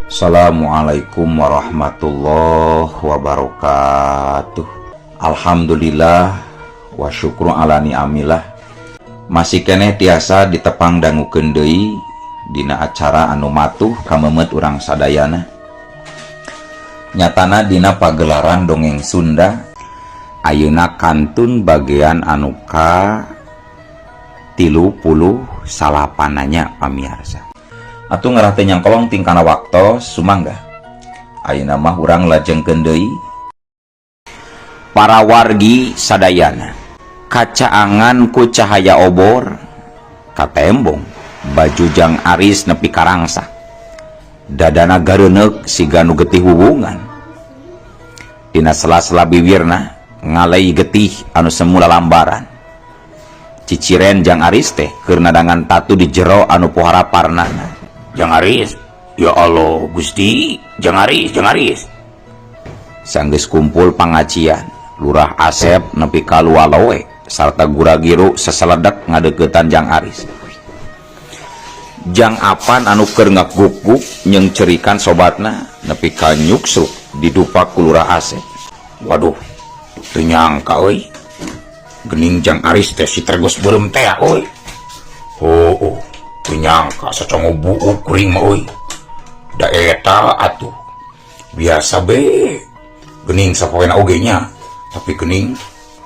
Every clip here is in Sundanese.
Assalamualaikum warahmatullahi wabarakatuh. Alhamdulillah wa syukru ala ni'amillah. Masih keneh tiasa ditepang dangukeun deui dina acara anu matuh kamemet urang sadayana. Nyatana dina pagelaran dongeng Sunda ayeuna kantun bagian anu ka 39 pamiarsa. Atuh ngarah teu nyangkolong tingkana waktos, sumangga. Ayeuna mah urang lajengkeun deui. Para wargi sadayana, kacaangan ku cahaya obor, katembong baju Jang Aris nepi karangsa. Dadana gareneuk siga nu getih hubungan. Dina sela-sela biwirna ngalei getih anu semula lambaran. Ciciren Jang Aris teh keur nadangan tatu di jero anu pohara parnana. Jang Aris, ya Allah Gusti, Jang Aris, Jang Aris. Sanggeus kumpul pangajian, Lurah Asep nepi ka lualoe sarta gura-giru seseledek ngadeukeutan Jang Aris. Jang Apan anu keur ngaguk-guk nyengcerikan sobatna nepi ka nyuksruk didupak ku Lurah Asep. Waduh, teu nyangka euy. Gening Jang Aris teh si tergos beureum teh euy. Oh, oh, teu nyangka sacongo buuk kuring mah euy. Da eta atuh. Biasa be. Gening sapoena oge nya. Tapi gening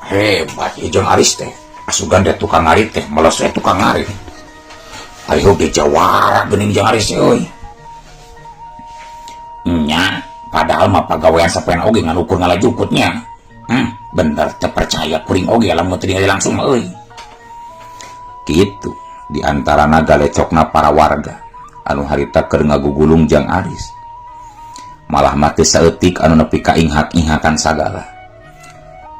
hebat ieu Jang Aris teh. Asugan teh tukang ngarit teh, meles teh tukang ngarit. Ari oge jawara gening Jang Aris teh euy. Nya, padahal mah pagawean sapoena oge ngan ukur ngalajukutnya. Bener teu percaya kuring oge lamun teu ningali langsung mah euy. Kitu di antarana galecokna para warga anu harita keur ngagugulung Jang Aris. Malah mah teu saeutik anu nepi ka inghak-inghakan sagala.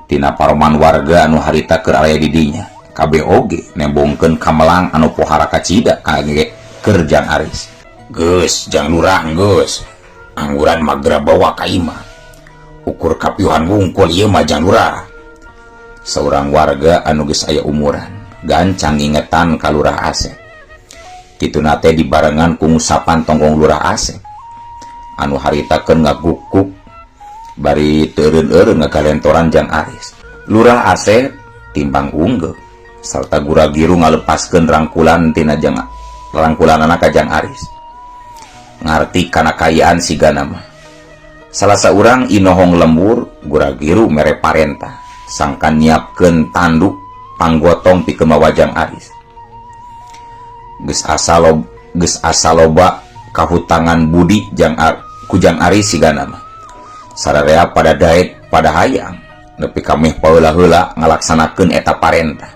Tina paroman warga anu harita keur aya di dinya, kabeh oge nembongkeun kamelang anu pohara kacida kage keur Jang Aris. Geus, Jang Lurah geus. Angguran mah geura bawa ka imah. Ukur kapiuhan wungkul ieu mah, Jang Lurah. Seorang warga anu geus aya umuran gancang ngingetan ka Lurah Asep. Kituna teh dibarengan ku ngusapan tonggong Lurah Asep anu harita keur ngagukuk bari teu eureun-eureun ngagalentoran Jang Aris. Lurah Asep timbang unggeuh sarta gura-giru ngalepaskeun rangkulan tina jang rangkulanana ka Jang Aris. Ngarti kana kaayaan sigana mah. Salah saurang inohong lembur gura-giru mere parentah sangkan nyiapkeun tanduk panggotong pikeun mawa Jang Aris. Geus asa loba kahutangan budi Jang Ar, ku Jang Aris sigana mah. Sararea pada daek pada hayang nepi ka meh paheula-heula ngalaksanakeun eta parentah.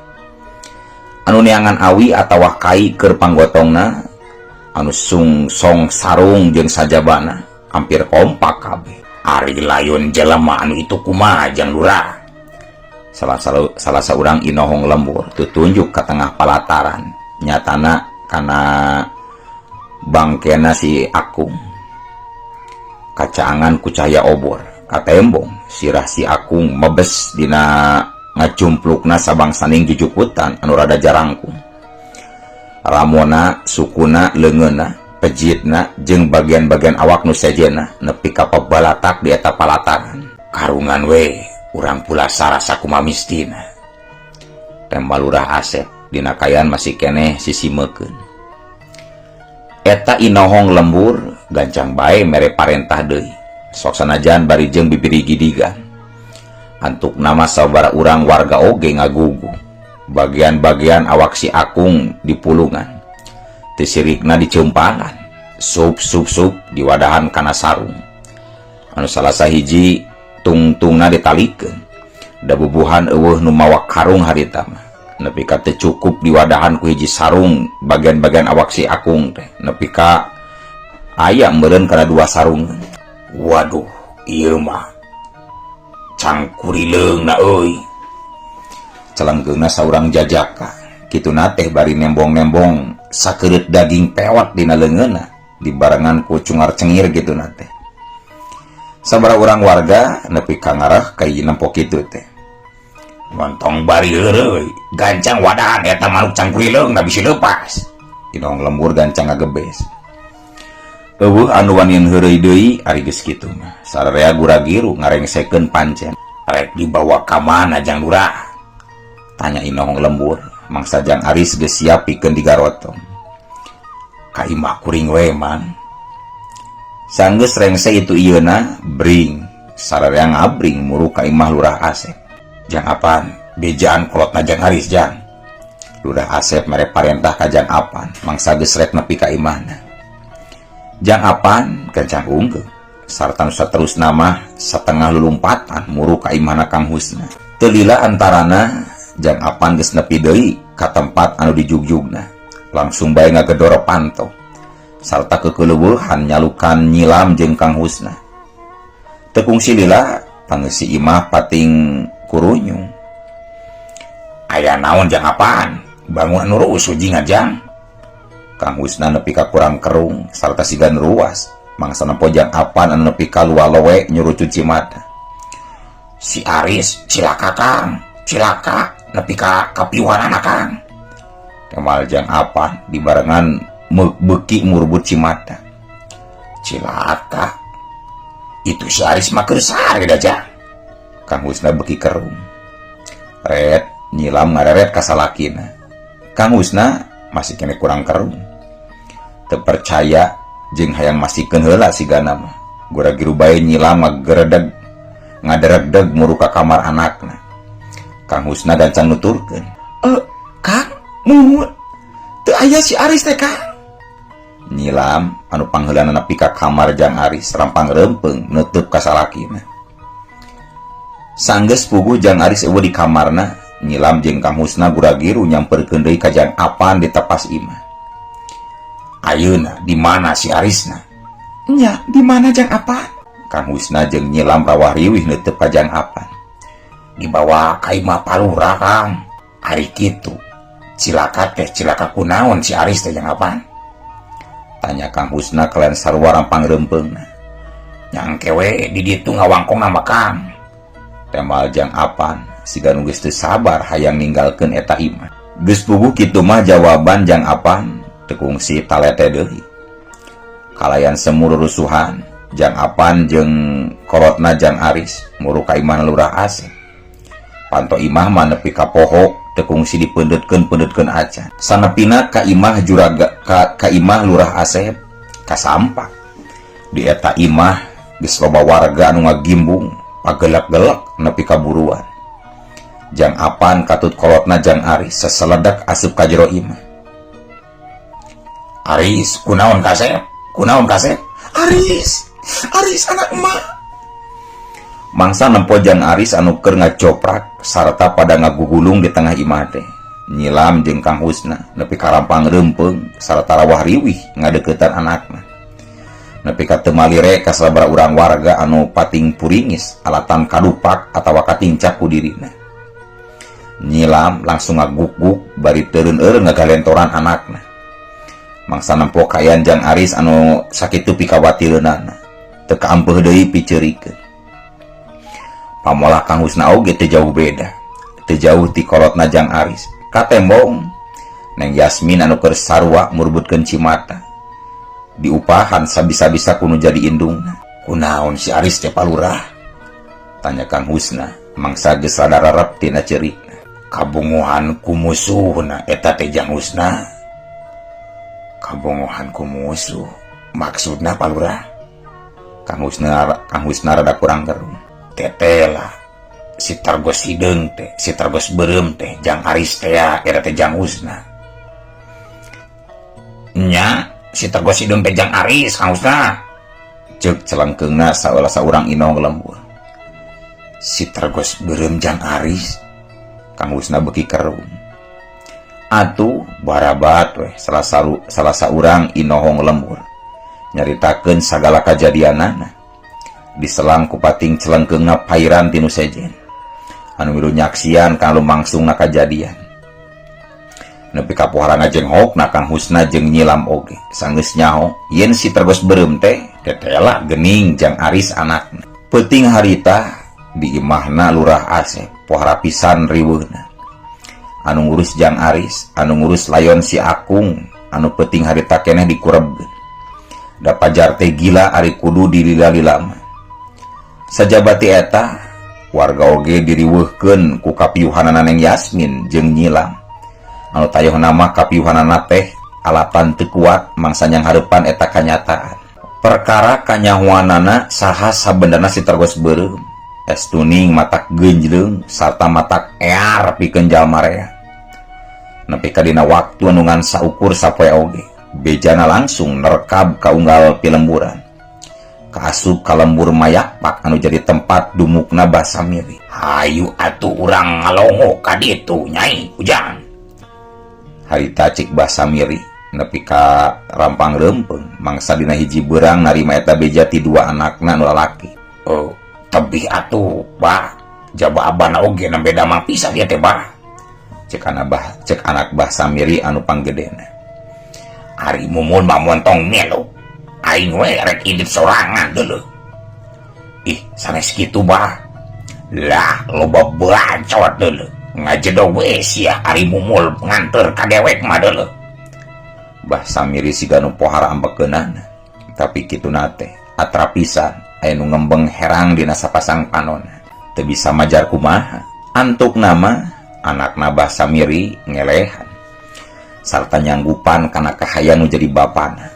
Anu neangan awi atawa kai keur panggotongna, anu sung song sarung jeung sajabana hampir kompak kabeh. Ari layon jelema anu itu kumaha, Jang Lurah? Salah saurang inohong lembur tutunjuk ke tengah palataran, nyatana kana bangkena si Akung. Kacaangan ku cahaya obor, katembong sirah si Akung mebes dina ngajumplukna sabangsaning jujukutan anu rada jarangkung. Ramona, sukuna, leungeunna, pejitna jeung bagian-bagian awak nu sejena nepi ka pabalatak di eta palataran. Karungan we urang pulasara sakumaha mistina. Tembal Lurah Asep dina kaayaan masih keneh sisimekeun. Eta inohong lembur gancang bae mere parentah deui. Sok sanajan bari jeung bibiri gidigan. Antuk nama sabara urang warga oge ngagugu. Bagian-bagian awak si Akung dipulungan. Tisirikna dicempalan. Sup sup sup diwadahan kana sarung. Anu salah sahiji tungtungna ditalikeun. Da bubuhan eueuh nu mawa karung harita mah. Nepi ka teu cukup diwadahan ku hiji sarung bagian-bagian awak si Akung teh. Nepi ka aya meureun kana dua sarung. Waduh, ieu mah cangkurileungna euy. Celengkeungna saurang jajaka. Kituna teh bari nembong-nembong sakeureut daging pewat dina leungeunna dibarengan ku cungar cengir kituna teh. Sabaraha urang warga nepi ka ngarah ka nempo kitu teh. Montong bari heureuy, gancang wadahan eta manuk cangkurileung bisi leupas. Inohong lembur gancang ngagebes. Euweuh anu wanian heureuy deui ari geus kitu mah. Sararea gura-giru ngarengsekeun pancen. Rek dibawa ka mana Jang Lurah? Tanya Inohong lembur, mangsa Jang Aris geus siap pikeun digarotong. Ka imah kuring we, Man. Sanggeus rengse itu ieuna bring, sararea ngabring muru ka imah Lurah Asep. Jang Apan, bejaan kolotna Jang Aris, Jang. Lurah Asep mere parentah ka Jang Apan, mangsa geus rek nepi ka imahna. Jang Apan gancang unggeuh, sarta nu saterusna mah satengah lulumpatan muru ka imahna Kang Husna. Teu lila antarana Jang Apan geus nepi deui ka tempat anu dijugjugna. Langsung bae ngagedor panto sarta kekeleuweuhan nyalukan nyilam jeung Kang Husna. Teu kungsi lila pangeusi imah pating kurunyung. Aya naon Jang Apan? Bangun anu rusuh jinga Jang. Kang Husna nepi ka kurang kerung sarta sigan ruas mangsa nempo Jang Apan anu nepi ka lualowe nyurucut cimata. Si Aris cilaka Kang, cilaka nepi ka kapiuhanana Kang. Temal Jang Apan dibarengan beuki murbut cimata. Cilaka. Itu si Aris mah keur sare da Jang. Kang Husna beuki kerung. Ret nyilam ngareret ka salakina. Kang Husna masih kene kurang kerung. Teu percaya jeung hayang masikeun heula sigana mah. Gura-giru bae nyilam ngageredeg ngaderegdeg muru ka kamar anakna. Kang Husna gancang nuturkeun. Kang, muhun. Teu aya si Aris teh, Kang. Nyilam anu pangheulana nepi ka kamar Jang Aris rampang reumpeung neuteub ka salakina. Sanggeus puguh Jang Aris eueuh di kamarna, nyilam jeung Kang Husna gura-giru nyamperkeun deui ka Jang Apan di tepas imah. Ayeuna di mana si Arisna? Nya, di mana Jang Apan? Kang Husna jeung nyilam rawah riwih neuteub ka Jang Apan. Dibawa ka imah Palura, Kang. Ari kitu. Cilaka teh cilaka kunaon si Aris teh Jang Apan? Tanya Kang Husna kalayan sarua rampang reumpeungna. Nyangke we di ditu ngawangkong nama Kang. Temal Jang Apan siga nu geus teu sabar hayang ninggalkeun eta imah. Geus puguh kitu mah jawaban Jang Apan teu kungsi talete deui. Kalayan semur rusuhan Jang Apan jeung kolotna Jang Aris muru ka imah Lurah Asep. Panto imah mah nepi ka poho teu kungsi dipeundeutkeun-peundeutkeun acan. Sanepina ka imah juraga ka imah Lurah Asep kasampak. Di eta imah geus loba warga anu ngagimbung pagelak-gelak nepi ka buruan. Jang Apan katut kolotna Jang Aris seseledak asup ka jero imah. Aris, kunaon kasep? Kunaon kasep? Aris, Aris anak emak. Mangsa nempo Jang Aris anu keur ngacoprak sarta pada ngagugulung di tengah imah teh. Nyilam jeung Kang Husna nepi ka rampang reumpeung sarta rawah riwih ngadeuketan anakna. Nepi ka teu malire ka sabaraha urang warga anu pating puringis alatan kadupak atawa katincak ku dirina. Nyilam langsung ngaguk-guk bari teureun-eureun ngagalentoran anakna. Mangsa nempo kaayaan Jang Aris anu sakitu pikawatireunana. Teu kaampeuh deui piceurikeun. Pamolah Kang Husna oge teu jauh beda. Teu jauh ti kolotna Jang Aris. Katembong Neng Yasmin anu keur sarua murbutkeun cimata. Diupahan sabisa-bisa kuno jadi indungna. Kunaon si Aris teh Palurah? Tanya Kang Husna, mangsa geus rada rarep tina ceurikna. Kabunguhan ku musuhna eta teh Jang Husna. Kabunguhan ku musuh. Maksudna Palurah? Kang Husna rada kurang gerung. Tetela si Targos hideung teh, si Targos beureum teh Jang Aris teh ya, eta teh Jang Husna. Nya si Targos hideung teh Jang Aris Kang Husna. Ceuk celengkeungna saeulah saurang inong lembur. Si Targos beureum Jang Aris. Kang Husna beuki kerung. Atuh barabat weh salah saurang inohong lembur. Nyaritakeun sagala kajadianana. Diselang ku pating celengkeungna pairan tinu sejen. Anu milu nyaksian kana lumangsungna kajadian. Nepi ka pohara ngajenghokna Kang Husna jeung nyilam oge. Sanggeus nyaho yen si Targos beureum teh tetela geuning Jang Aris anakna. Peuting harita di imahna Lurah Asep pohara pisan riweuhna. Anu ngurus Jang Aris, anu ngurus layon si Akung, anu peuting harita keneh dikurebkeun. Da pajar teh gila ari kudu dilila-lila mah. Sajaba ti eta, warga oge diriweuhkeun ku kapiuhanana Neng Yasmin jeung Nyilam. Anu tayohna mah kapiuhanana teh alatan teu kuat mangsa nyanghareupan eta kanyataan. Perkara kanyahoanana saha sabenerna si Tergos beureum. Estuning matak geunjleung sarta matak ear pikeun jalma rea. Nepi ka dina waktu anu ngan saukur sapoe oge, bejana langsung nerkab ka unggal pilemburan. Kaasup ka lembur Mayakpak anu jadi tempat dumukna Bah Samiri. Hayu atuh urang ngalongo ka ditu Nyai Ujang. Harita cik Bah Samiri nepi ka rampang reumpeng mangsa dina hiji beurang narima eta beja ti dua anakna nu lalaki. Oh, tebih atuh Bah, jaba abana oge nembe damang pisan ieu teh Bah. Cek anak Bah Samiri anu panggedena. Ari mumun mah montong melu. Aing we rek indit sorangan deuleu. Ih, sanes kitu Bah. Lah, loba bacot deuleu. Ngajedog we sia ari mumul nganteur ka dewek mah deuleu. Bah Samiri siga nu pohara ambekeunana. Tapi kituna teh atra pisan aya nu ngembeng herang dina sapasang panona. Teu bisa majar kumaha. Antuk nama anakna Bah Samiri ngelehan. Sarta nyanggupan kana kahayang nu jadi bapana.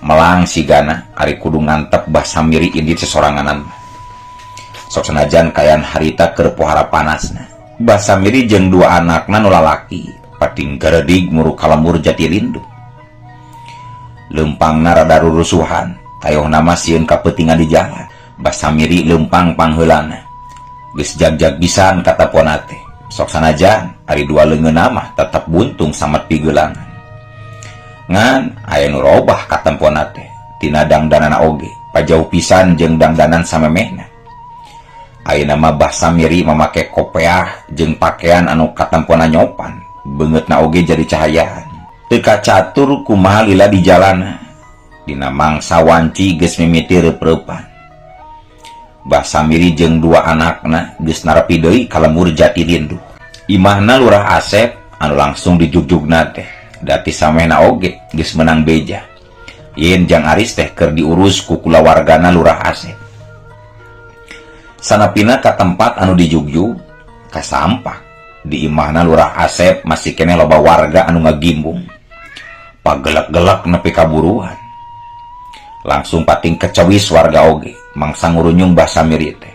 Melang sigana ari kudu ngantep Bah Samiri indit sesoranganan. Sok sanajan kayan harita keur pohara panasna. Bah Samiri jeung dua anakna nu lalaki pating garedig muru ka lembur Jati Lindu. Leumpangna rada rurusuhan, tayohna mah sieun kapeutingan di jalan. Bah Samiri leumpang pangheulana. Geus jag-jag pisan katapona teh. Sok sanajan ari dua leungeunna mah tetep buntung samet pigeulangan. Ngan aya nu robah katempona teh tina dangdanana oge pajauh pisan jeung dangdanan samemehna. Ayeuna mah Bah Samiri mamake kopeah jeung pakaian anu katempona nyopan, beungeutna oge jadi cahayaan. Teu kacatur kumaha lila di jalana. Dina mangsa wanci geus mimiti reup-reupan. Bah Samiri jeung dua anakna geus narepi deui ka lembur Jati Lindu. Imahna Lurah Asep anu langsung dijugjugna teh. Dati samehna oge geus menang beja. Yen Jang Aris teh keur diurus ku kulawargana Lurah Asep. Sanapina ka tempat anu dijugjug kasampak. Di imahna Lurah Asep masih keneh loba warga anu ngagimbung. Pagelek-gelek nepi kaburuan. Langsung pating kecewis warga oge mangsa ngurunyung Bah Samiri teh.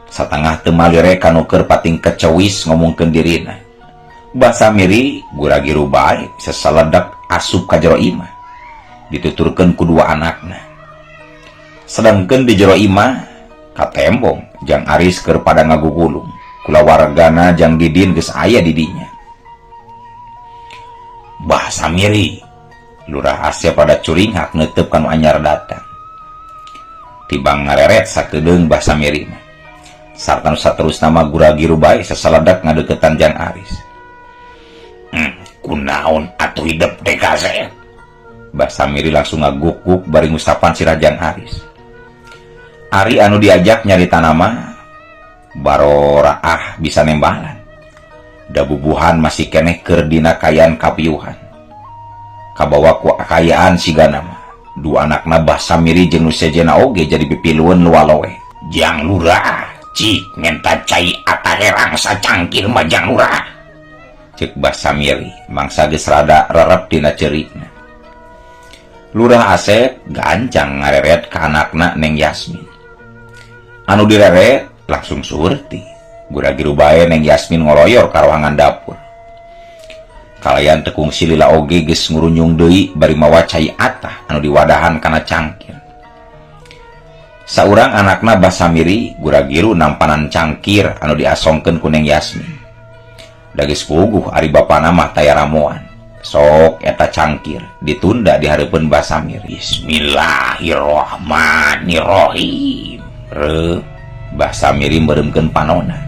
Satengah teu malire kanu keur pating kecewis ngomongkeun dirina. Bah Samiri gura-giru bae seseledak asup ka jero imah. Dituturkeun ku dua anakna. Sedangkeun di jero imah katembong Jang Aris keur pada ngagugulung. Kulawargana Jang Didin geus aya di dinya. Bah Samiri Lurah Asep pada curinghak neuteub kanu anyar datang. Tibang ngareret sakedeung Bah Samiri mah. Sarta nu saterusna mah gura-giru bae seseledak ngadeukeutan Jang Aris. Kunaon atuh hidep teh kasep? Bah Samiri langsung ngaguk-guk bari ngusapan sirah Jang Aris. Ari anu diajak nyarita nama baroraah bisa nembalan. Da bubuhan masih keneh keur dina kayan kapiuhan. Kabawa ku akayaan sigana mah. Dua anakna Bah Samiri jeung nu sejenna oge jadi pipilueun lualoe. Jang Lurah, cik menta cai ataherang sacangkir mah Jang Lurah. Cek Bah Samiri mangsa geus rada rerep dina ceurikna. Lurah Asep gancang ngareret ka anakna Neng Yasmin. Anu direret langsung surti. Gura-giru bae Neng Yasmin ngoloyor ka ruangan dapur. Kalayan tekung silila oge geus ngurunyung deui bari mawa cai atah anu diwadahan kana cangkir. Saurang anakna Bah Samiri gura-giru nampanan cangkir anu diasongkeun ku Neng Yasmin. Da geus puguh ari bapana mah taya ramuan. Sok eta cangkir ditunda di hareupeun Bah Samiri. Bismillahirrahmanirrahim. Reup Bah Samiri meureumkeun panona.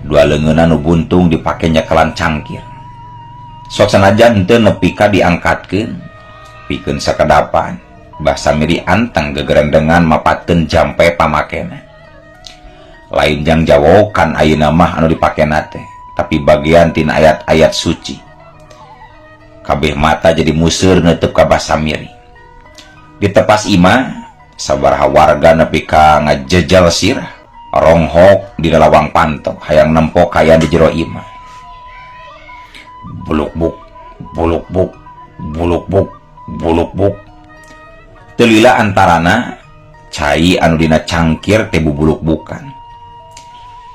Dua leungeunna nu buntung dipake nyekelan cangkir. Sok sanajan teu nepi ka diangkatkeun, pikeun sakedapan Bah Samiri anteng gegerendengan mapatkeun jampe pamakena. Lain jang jawokan ayeuna mah anu dipakena teh, tapi bagian tina ayat-ayat suci. Kabeh mata jadi museur neuteub ka Bah Samiri. Di tepas imah sabaraha warga nepi ka ngajejel sirah ronghok di lawang panto hayang nempo kaya di jero imah. Buluk-buk buluk-buk buluk-buk buluk-buk. Teu lila antarana cai anu dina cangkir teh bubuluk-bukan.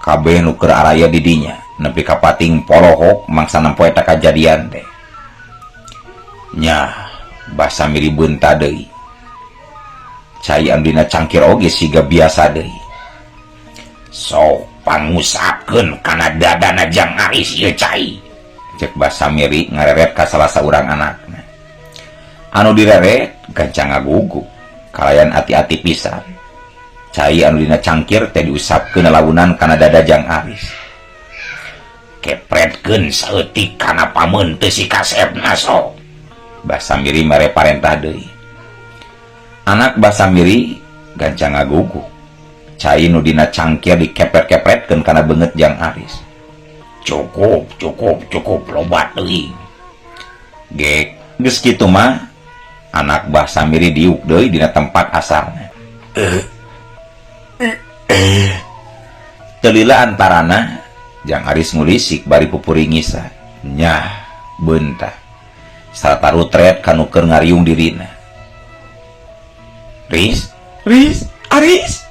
Kabeh nu keur araya di dinya nepi ka pating polohok mangsa nempo eta kajadian teh. Nyah basa miri beunta deui. Cai anu dina cangkir oge siga biasa deui. Sok pangusapkeun kana dadana Jang Aris ieu cai. Cek Basamiri ngareret ka salah saurang anakna. Anu direret gancang ngagugu kalayan ati-ati pisan. Cai anu dina cangkir teh diusapkeun launan kana dada Jang Aris. Kepretkeun saeutik kana pameun teu si kasepna sok. Basamiri mere parentah deui. Anak Basamiri gancang ngagugu. Cai nu dina cangkir dikepret-kepretkeun kana beungeut Jang Aris. Cukup, cukup, cukup loba teuing. Gek, geus kitu mah anak Basamiri diuk deui dina tempat asalna. Teu lila antarana Jang Aris ngulisik bari pupuringisa. Nyah beunta. Sarta rutret kanu keur ngariung dirina. Riz, Riz, Aris.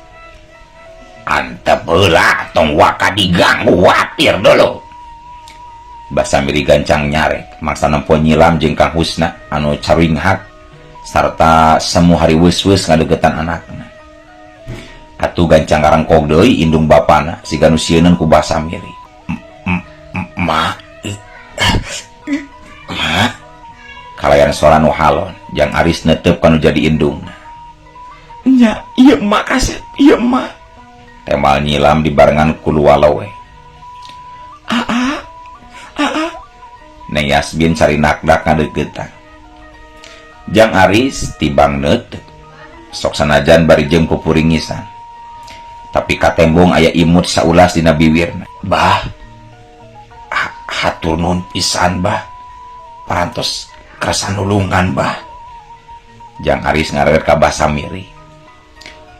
Antep heula tong waka diganggu watir dulu. Basamiri gancang nyarek maksa nempo nyilam jeung Kang Husna anu caringhak sarta semu hariweus-weus ngadeukeutan anakna. Atuh gancang karangkog deui indung bapana siga nu sieuneun ku Basamiri. Ma, ma, kalayan sora nu halon Jang Aris netep kanu jadi indungna. Nya, ieu emak kasep, ieu emak. Temal nyilam dibarengan ku luwalowe. Aa, aa. Neng Yasmin cari nakdak ngadeukeutan. Jang Aris tibang neuteup. Sok sanajan bari jeung pupuringisan. Tapi katembong aya imut saulas dina biwirna. Bah, hatur nuhun pisan bah. Parantos kersa nulungan bah. Jang Aris ngareret ka Basamiri.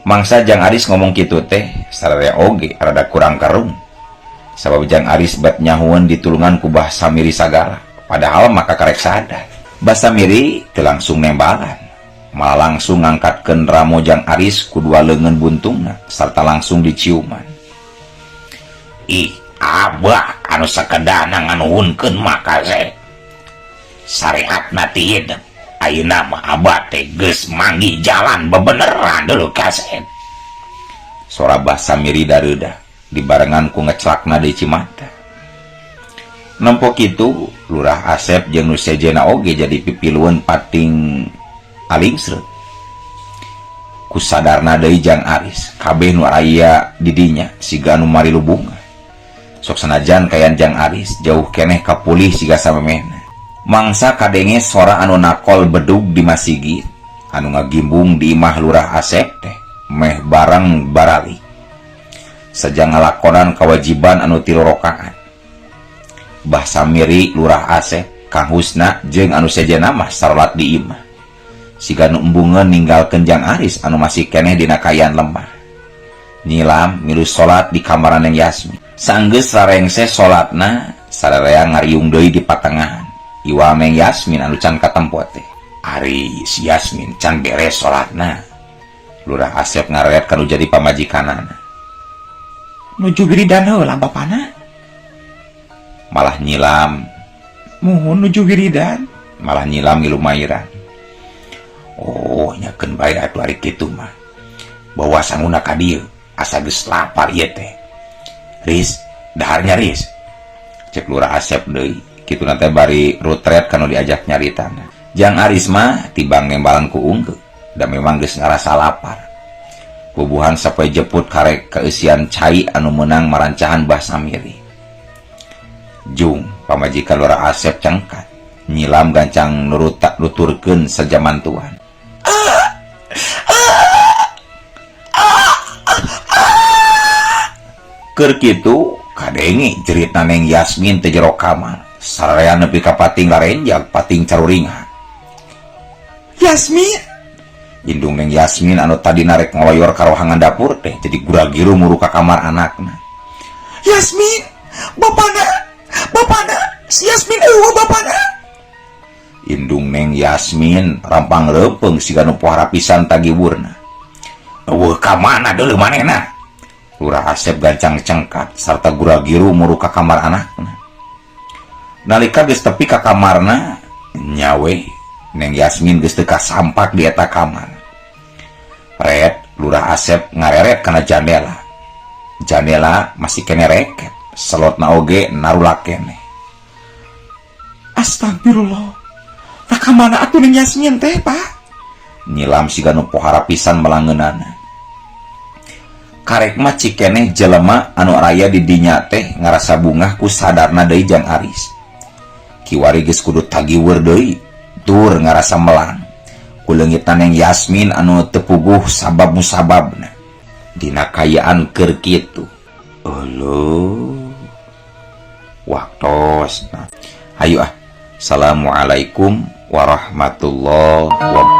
Mangsa Jang Aris ngomong kitu teh sararea oge rada kurang karung. Sabab Jang Aris bet nyahueun ditulungan ku Basamiri sagala. Padahal maka karek sadar. Basamiri teu langsung nembalan. Malah langsung ngangkatkeun ramo Jang Aris ku dua leungeun buntungna sarta langsung diciuman. Ih, abah anu sakedana nganuhunkeun maka se. Syariatna ti hidup. Ayeuna mah abah teh geus manggih jalan bebeneran dulu kaset. Sora Basamiri dareudah dibarengan ku ngeclakna deui cimata. Nempo kitu Lurah Asep jeung nu sejenna oge jadi pipilueun pating alingsreut. Kusadarna deui Jang Aris kabeh nu aya di dinya siga anu marilu bunga. Sok sanajan kayan Jang Aris jauh keneh kapulih siga samemehna. Mangsa kadenge sora anu nakol bedug di masigit anu ngagimbung di imah Lurah Asep teh meh bareng barali. Sajang ngalakonan kewajiban anu 3 rakaat. Basamiri Lurah Asep, Kang Husna jeung anu sejenna mah sarolat di imah. Siga nu embungeun ninggalkeun Jang Aris anu masih keneh dina kaayaan lemah. Nyilam milu salat di kamaran Neng Yasmin. Sanggeus rarengse salatna sararea ngariung deui di patengahan. Iwa Neng Yasmin anu can katempo teh. Ari si Yasmin can beres salatna. Lurah Asep ngareret kanu jadi pamajikanana. Nuju wiridan heula bapana. Malah nyilam. Muhun nuju wiridan. Malah nyilam ngilu mairan. Oh, nyakeun bae atuh ari kitu mah. Bawa sanguna ka dieu, asa geus lapar ieu teh. Riz, daharnya Riz. Cek Lurah Asep deui. Kitu teh bari rutret kanu diajak nyaritana. Jang Aris mah tibang nembalan ku unggeuk, da memang geus ngarasa lapar. Bubuhan sapoe jeput karek keeusian cai anu meunang marancahan Basamiri. Jung pamajikan Lurah Asep cengkat, nyilam gancang nurutak nuturkeun sajamantuan. Keur kitu kadenge jeritna Neng Yasmin teh jero kamar. Sararea nepi ka pating larenjag pating caruringa. Yasmin. Indung Neng Yasmin anu tadi narek ngoloyor ka rohangan dapur teh jadi gura-giru muru ka kamar anakna. Yasmin, bapana, bapana, si Yasmin euweuh bapana. Indung Neng Yasmin rampang leupeung siga nu pohara pisan tagiwurna. Euweuh ka mana deuleu manehna? Lurah Asep gancang cengkat sarta gura-giru muru ka kamar anakna. Nalika geus tepi ka kamarna, nya we Neng Yasmin geus teu kasampak di eta kamar. Red, Lurah Asep ngareret kana jandela. Jandela masih kene reket, selotna oge narulak keneh. Astagfirullah. Tah ka mana atuh Neng Yasmin teh, Pak? Nyilam siga nu pohara pisan melangeunana. Karek mah cikeneh jelema anu araya di dinya teh ngarasa bungah ku sadarna deui Jang Aris. Kiwari geus kudu tagiweur deui, tur ngarasa melang. Ku leungitna Neng Yasmin anu teu puguh sabab musababna. Dina kaayaan keur kitu. Euleuh. Waktosna. Hayu ah. Assalamualaikum warahmatullahi wabarakatuh.